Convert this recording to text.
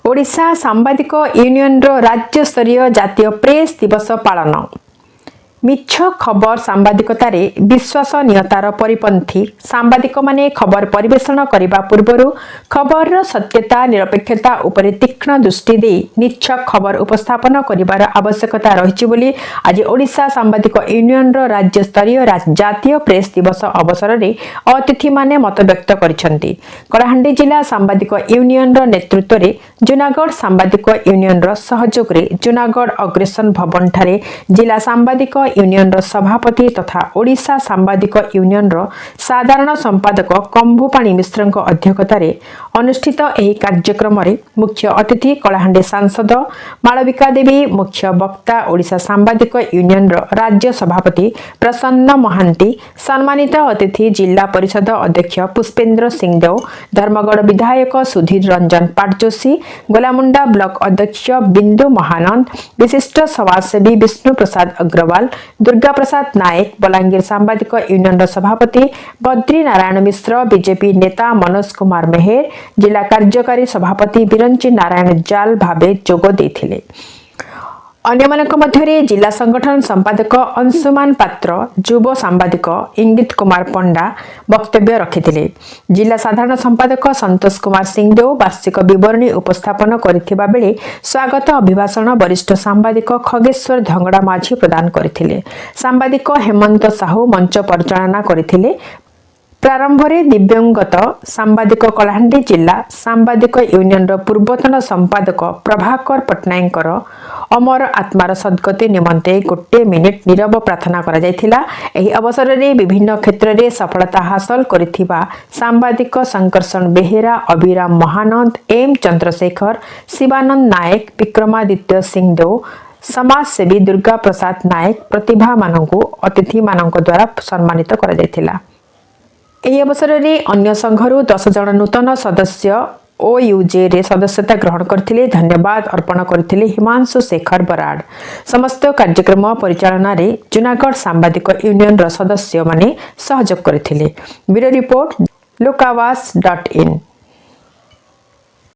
ଓଡ଼ିଶା ସାମ୍ବାଦିକ ୟୁନିୟନର ରାଜ୍ୟସ୍ତରୀୟ ଜାତୀୟ ପ୍ରେସ୍ ଦିବସ ପାଳନ। ମିଛ ଖବର ସାମ୍ବାଦିକତାରେ ବିଶ୍ୱାସନୀୟତାର ପରିପନ୍ଥୀ ସାମ୍ବାଦିକମାନେ ଖବର ପରିବେଷଣ କରିବା ପୂର୍ବରୁ ଖବରର ସତ୍ୟତା, ନିରପେକ୍ଷତା ଉପରେ ତୀକ୍ଷ୍ଣ ଦୃଷ୍ଟି ଦେଇ ନିଚ୍ଛକ ଖବର ଉପସ୍ଥାପନ କରିବାର ଆବଶ୍ୟକତା ରହିଛି ବୋଲି ଆଜି ଓଡ଼ିଶା ସାମ୍ବାଦିକ ୟୁନିୟନର ରାଜ୍ୟସ୍ତରୀୟ ଜାତୀୟ ପ୍ରେସ୍ ଦିବସ ଅବସରରେ ଅତିଥିମାନେ ମତବ୍ୟକ୍ତ କରିଛନ୍ତି। କଳାହାଣ୍ଡି ଜିଲ୍ଲା ସାମ୍ବାଦିକ ୟୁନିୟନର ନେତୃତ୍ୱରେ ଜୁନାଗଡ଼ ସାମ୍ବାଦିକ ୟୁନିୟନର ସହଯୋଗରେ ଜୁନାଗଡ଼ ଅଗ୍ରେସନ ଭବନଠାରେ ଜିଲ୍ଲା ସାମ୍ବାଦିକ ୟୁନିୟନର ସଭାପତି ତଥା ଓଡ଼ିଶା ସାମ୍ବାଦିକ ୟୁନିୟନର ସାଧାରଣ ସମ୍ପାଦକ କମ୍ଭୁପାଣି ମିଶ୍ରଙ୍କ ଅଧ୍ୟକ୍ଷତାରେ ଅନୁଷ୍ଠିତ ଏହି କାର୍ଯ୍ୟକ୍ରମରେ ମୁଖ୍ୟ ଅତିଥି କଳାହାଣ୍ଡି ସାଂସଦ ମାଳବିକା ଦେବୀ, ମୁଖ୍ୟ ବକ୍ତା ଓଡ଼ିଶା ସାମ୍ବାଦିକ ୟୁନିୟନର ରାଜ୍ୟ ସଭାପତି ପ୍ରସନ୍ନ ମହାନ୍ତି, ସମ୍ମାନିତ ଅତିଥି ଜିଲ୍ଲା ପରିଷଦ ଅଧ୍ୟକ୍ଷ ପୁଷ୍ପେନ୍ଦ୍ର ସିଂଦେଓ, ଧର୍ମଗଡ଼ ବିଧାୟକ ସୁଧୀର ରଞ୍ଜନ ପାଟଯୋଶୀ, ଗୋଲାମୁଣ୍ଡା ବ୍ଲକ ଅଧ୍ୟକ୍ଷ ବିନ୍ଦୁ ମହାନନ୍ଦ, ବିଶିଷ୍ଟ ସମାଜସେବୀ ବିଷ୍ଣୁ ପ୍ରସାଦ ଅଗ୍ରୱାଲ, ଦୁର୍ଗା ପ୍ରସାଦ ନାୟକ, ବଲାଙ୍ଗୀର ସାମ୍ବାଦିକ ୟୁନିୟନର ସଭାପତି ବଦ୍ରି ନାରାୟଣ ମିଶ୍ର, ବିଜେପି ନେତା ମନୋଜ କୁମାର ମେହେର, ଜିଲ୍ଲା କାର୍ଯ୍ୟକାରୀ ସଭାପତି ବିରଞ୍ଚି ନାରାୟଣ ଜାଲ ଭାବେ ଯୋଗ ଦେଇଥିଲେ। ଅନ୍ୟମାନଙ୍କ ମଧ୍ୟରେ ଜିଲ୍ଲା ସଂଗଠନ ସମ୍ପାଦକ ଅଂଶୁମାନ ପାତ୍ର, ଯୁବ ସାମ୍ବାଦିକ ଇଙ୍ଗିତ କୁମାର ପଣ୍ଡା ବକ୍ତବ୍ୟ ରଖିଥିଲେ। ଜିଲ୍ଲା ସାଧାରଣ ସମ୍ପାଦକ ସନ୍ତୋଷ କୁମାର ସିଂଦେଓ ବାର୍ଷିକ ବିବରଣୀ ଉପସ୍ଥାପନ କରିଥିବା ବେଳେ ସ୍ୱାଗତ ଅଭିଭାଷଣ ବରିଷ୍ଠ ସାମ୍ବାଦିକ ଖଗେଶ୍ୱର ଧଙ୍ଗଡ଼ା ମାଝୀ ପ୍ରଦାନ କରିଥିଲେ। ସାମ୍ବାଦିକ ହେମନ୍ତ ସାହୁ ମଞ୍ଚ ପରିଚାଳନା କରିଥିଲେ। ପ୍ରାରମ୍ଭରେ ଦିବଙ୍ଗତ ସାମ୍ବାଦିକ, କଳାହାଣ୍ଡି ଜିଲ୍ଲା ସାମ୍ବାଦିକ ୟୁନିୟନର ପୂର୍ବତନ ସମ୍ପାଦକ ପ୍ରଭାକର ପଟ୍ଟନାୟକଙ୍କର ଅମର ଆତ୍ମାର ସଦ୍ଗତି ନିମନ୍ତେ ଗୋଟିଏ ମିନିଟ୍ ନୀରବ ପ୍ରାର୍ଥନା କରାଯାଇଥିଲା। ଏହି ଅବସରରେ ବିଭିନ୍ନ କ୍ଷେତ୍ରରେ ସଫଳତା ହାସଲ କରିଥିବା ସାମ୍ବାଦିକ ଶଙ୍କର୍ଷଣ ବେହେରା, ଅବିରାମ ମହାନନ୍ଦ, ଏମ୍ ଚନ୍ଦ୍ରଶେଖର, ଶିବାନନ୍ଦ ନାୟକ, ବିକ୍ରମାଦିତ୍ୟ ସିଂଦେଓ, ସମାଜସେବୀ ଦୁର୍ଗା ପ୍ରସାଦ ନାୟକ ପ୍ରତିଭାମାନଙ୍କୁ ଅତିଥିମାନଙ୍କ ଦ୍ୱାରା ସମ୍ମାନିତ କରାଯାଇଥିଲା। ଏହି ଅବସରରେ ଅନ୍ୟ ସଂଘରୁ 10 ଜଣ ନୂତନ ସଦସ୍ୟ ଓୟୁଜେରେ ସଦସ୍ୟତା ଗ୍ରହଣ କରିଥିଲେ। ଧନ୍ୟବାଦ ଅର୍ପଣ କରିଥିଲେ ହିମାଂଶୁ ଶେଖର ବରାଡ଼। ସମସ୍ତ କାର୍ଯ୍ୟକ୍ରମ ପରିଚାଳନାରେ ଜୁନାଗଡ଼ ସାମ୍ବାଦିକ ୟୁନିୟନର ସଦସ୍ୟମାନେ ସହଯୋଗ କରିଥିଲେ। Bureau report, ଲୋକାବାସ.ଇନ୍।